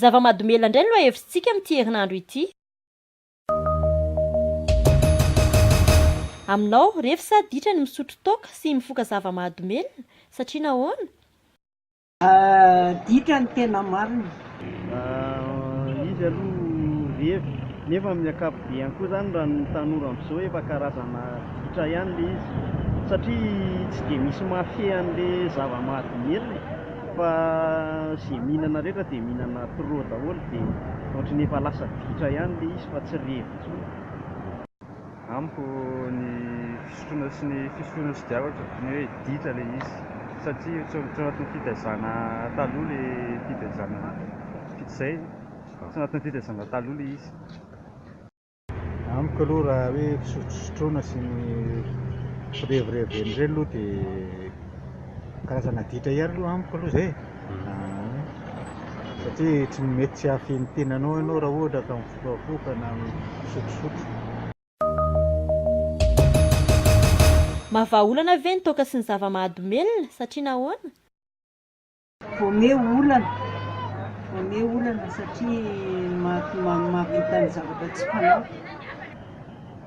zava-mahadomelina indray no lohahevitsika amin'ity herinandro ity. Aminao, revy sa ditra ny misotro toaka sy mifoka zava-mahadomelina? Satria nahoana? Ditra ny tena marina. Izy aloha revy, nefa amin'ny ankapobeny koa izany raha ny tanora amin'izao efa karazana ditra ihany ilay izy satria tsy dia misy mahafehy an'ilay zava-mahadomelina e, fa izay mihinana rehetra dia mihinana trop daholo dia ohatran'ny efa lasa ditra ihany ilay izy fa tsy revy intsony. Amiko ny fisotroana sy ny fisotroana sigara ohatran'ny hoe ditra ilay izy satria tsy ao anatin'ny fitaizana taloha ilay fitaizana izay, tsy ao anatin'ny fitaizana taloha ilay izy. Amiko aloha raha hoe fisotrosotroana sy ny firevirevena ireny aloha dia karazana ditra ihany aloha amiko aloha izay e. Satria tsy mety tsy hahafehy ny tenanao ianao raha ohatra ka mifokafoka na misotrosotro. Mahavaha olana ve ny toaka sy ny zava-mahadomelina? Satria nahoana? Vao miha olana, vao miha olana satria mahavita ny zavatra tsy fanao.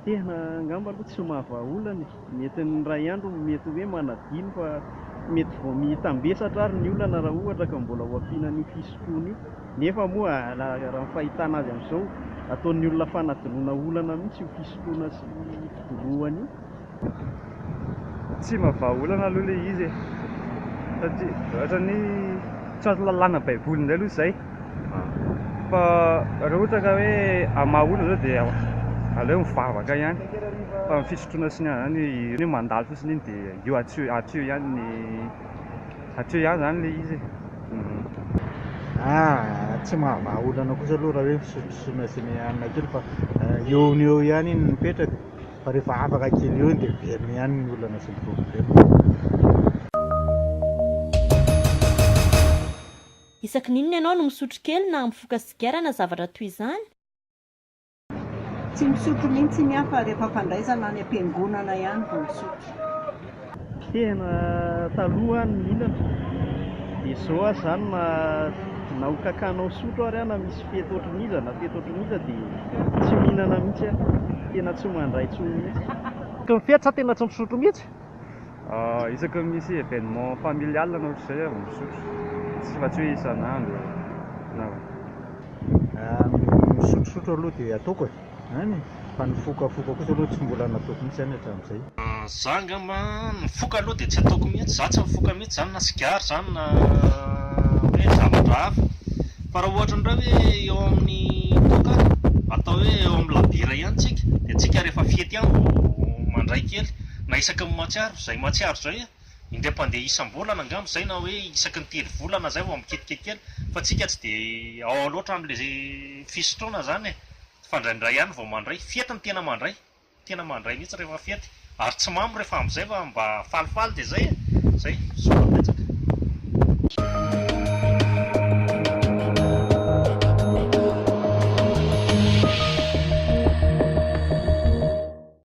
Tena angamba aloha tsy mahavaha olana e, mety ny iray andro mety hoe manadino fa mety vao mitambesatra ary ny olana raha ohatra ka mbola ho ampiana an'io fisotroana io, nefa moa raha ny fahitana azy amin'izao ataon'ny olona fanadinoana olana mihitsy io fisotroana sy fidorohana io. Tsy mahavaha olana aloha ilay izy e, satria ohatran'ny tsy anaty lalàna baiboly indray aloha izay fa raha ohatra ka hoe hamaha olana izao dia aleo mivavaka ihany fa ny fisotroana sy ny anona izany iny mandalo fotsiny iny dia eo hatreo hatreo ihany ny hatreo ihany izany ilay izy e. Ah, tsy mahavaha olana kosa aloha raha hoe fisotrosotroana sy ny anona kely fa eo no eo ihany iny mipetraka. Fa rehefa afaka kely eo dia miverina ihany ny olana sy ny problème. Isaky ny inona ianao no misotro kely na mifoka sigara na zavatra toy izany? Tsy misotro mihitsy ny ahy fa rehefa fandraisana any am-piangonana ihany vao misotro. Tena taloha aho nihinana dia izao aho izany na na ho kakanao sotro ary aho na misy fety ohatran'iza na fety ohatran'iza dia tsy mihinana mihitsy aho, tena tsy mandray intsony mihitsy. Isaky ny fety sa tena tsy misotro mihitsy? Isaky ny misy événement familial na ohatr'izay aho vao misotro, tsy fa tsy hoe isan'andro na. Misotrosotro aloha dia ataoko e! Any e! Fa ny fokafoka kosa aloha tsy mbola nataoko mihitsy izany hatramin'izay. Za angamba ny mifoka aloha dia tsy ataoko mihitsy, za tsy mifoka mihitsy izany na sigara izany na hoe zavatra hafa, fa raha ohatra indray hoe eo amin'ny toaka atao hoe eo amin'ny labiera ihany tsika dia tsika rehefa fety ihany vao mandray kely na isaky ny mahatsiaro, izay mahatsiaro izay indray mpandeha isam-bolana angamba izay na hoe isaky ny telo volana izay vao mikitika kely fa tsika tsy dia ao loatra amin'ilay fisotroana izany e, fa indraindray ihany vao mandray, fety no tena mandray. Tena mandray mihitsy rehefa fety ary tsy mamo rehefa amin'izay fa mba falifaly dia zay e! Zay, misaotra betsaka.